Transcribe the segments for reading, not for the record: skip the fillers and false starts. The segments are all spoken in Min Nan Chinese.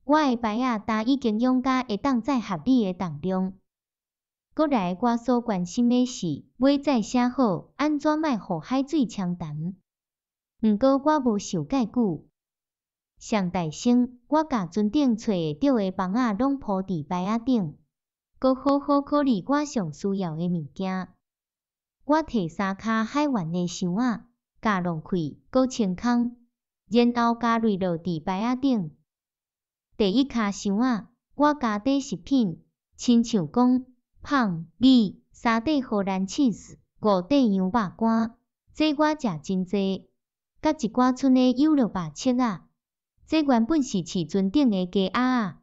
我的牌仔焦已經勇甲會當載合理的重量。閣來，我所關心的是，尾再寫好，按怎莫予海水沖澹。毋過我無想蓋久。上大聲，我共船頂揣會著的枋仔攏鋪佇牌仔頂，閣好好考慮我上需要的物件。我提三跤海員的箱仔，共弄開，閣清空，然後共擂落佇牌仔頂。第一跤箱仔，我加底食品，親像講麭、米、三塊荷蘭起司、五塊羊肉乾，這我食真濟，佮一寡賰的優酪肉切仔。這原本是飼船頂的雞鴨仔，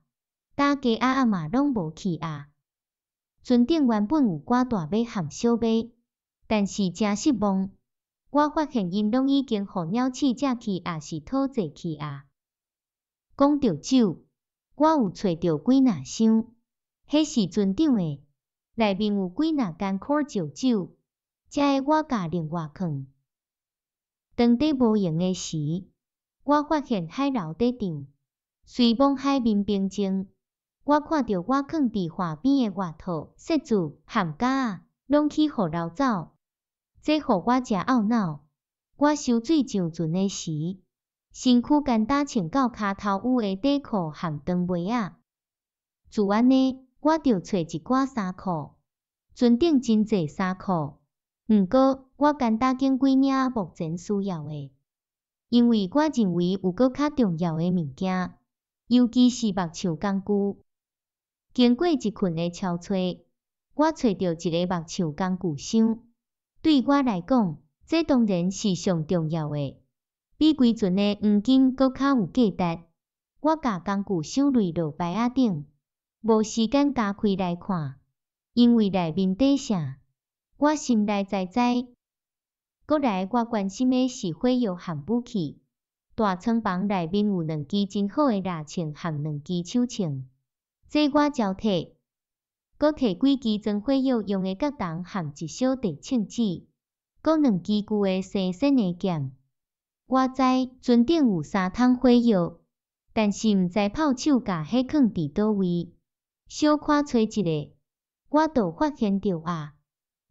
焦雞鴨仔嘛攏無去矣。船頂原本有寡大馬和小馬，但是誠失望，我發現𪜶攏已經予鳥鼠食去，抑是兔子去矣。講著酒，我有揣著幾若箱，彼是船長的，內面有幾若間苦酒酒，這个我共另外囥。當佇無閒的時，我發現海流佇漲，隨罔海面平靜。我看著我囥佇岸邊的外套、雪柱和夾仔，攏去予流走，這予我誠懊惱。我收水上船的時，身軀干焦穿到跤頭有的短褲和長襪仔。自按呢，我著揣一寡衫褲，船頂真濟衫褲。毋過，我干焦揀幾領目前需要的，因為我認為有閣較重要的物件，尤其是木匠工具。經過一群的敲揣，我揣著一个木匠工具箱。對我來講，這當然是上重要的，比規船的黃金閣較有價值。我共工具箱擂落牌仔頂，無時間加開來看，因為內面佇啥，我心內知知。閣來，我關心的是火藥和武器。大倉房內面有兩支真好的獵槍和兩支手槍，這我照提。閣提幾支裝火藥用的角筒和一小塊秤紙，閣兩支舊的生鉎的劍。我知船頂有三桶火藥，但是毋知炮手共彼囥佇佗位。小可揣一下，我就發現著矣。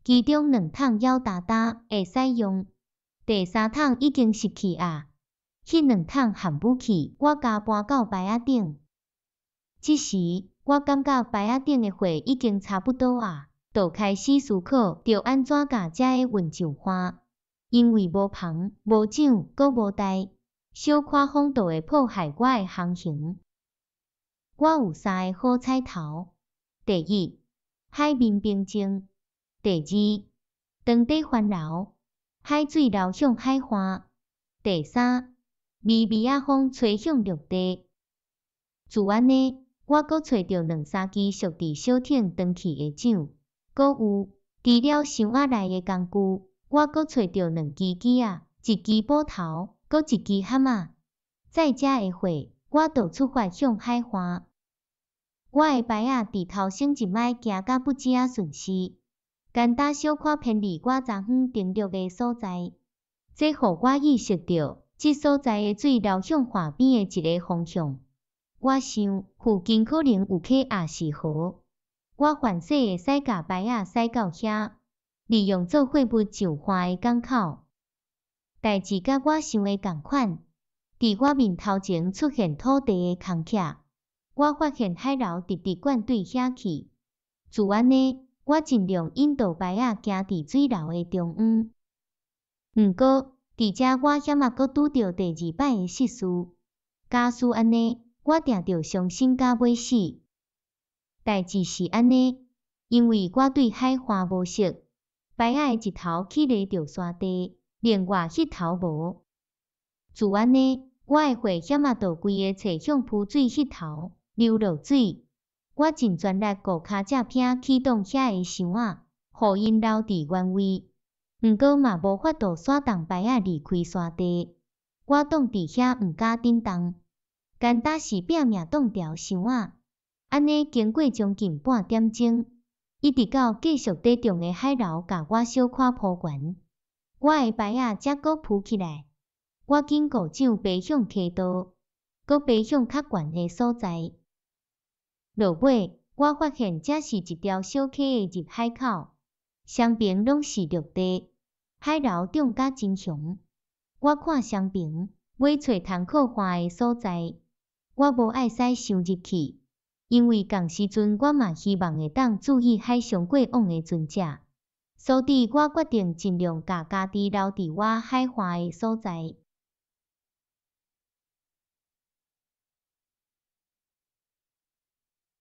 其中兩桶枵焦焦，會使用；第三桶已經失去矣。彼兩桶和武器，我共搬到牌仔頂。這時，我感覺牌仔頂的貨已經差不多矣，就開始思考著按怎共這个運上岸。因為無帆、無槳、閣無袋，小可風就會破壞我的航行。我有三个好彩頭：第一，海面平靜；第二，當底環流，海水流向海岸；第三，微微仔風吹向陸地。自按呢，我閣揣著兩三支屬佇小艇轉去的槳，閣有除了箱仔內的工具，我閣揣著兩支枝仔，一支斧頭，閣一支鉗仔。載這个貨，我就出發向海岸。我的牌仔佇頭先一擺行甲不止仔順勢，干焦小可偏離我昨昏登陸的所在。這予我意識著，這所在的水流向岸邊的一个方向。我想附近可能有溪抑是河。我凡勢會使共牌仔駛到遐，利用做貨物上岸的港口。代誌佮我想的仝款，佇我面頭前出現土地的空隙，我發現海流直直灌對遐去。自按呢，我盡量引導牌仔行佇水流的中央。毋過，佇遮我險仔閣拄著第二擺的失事。假使按呢，我定著傷心甲欲死。代誌是按呢，因為我對海岸無熟，牌仔的一頭去犁著沙地，另外彼頭無。自按呢，我的貨險仔就規个斜向浮水彼頭，流落水。我盡全力顧跤隻坪啟動遐个箱仔，予𪜶留佇原位。毋過嘛無法度徙動牌仔離開沙地。我擋佇遐毋敢振動，干焦是拚命擋牢箱仔。按呢經過將近半點鐘，一直到繼續佇漲的海流共我小可鋪懸，我的牌仔才閣浮起來。我緊顧槳爬向溪道，閣爬向較懸的所在。落尾，我發現這是一條小溪的入海口，雙爿攏是陸地，海流漲甲真雄。我看雙爿，欲揣通靠岸的所在，我無愛駛傷入去，因為仝時陣我嘛希望會當注意海上過往的船隻，所以我決定盡量共家己留佇我海岸的所在。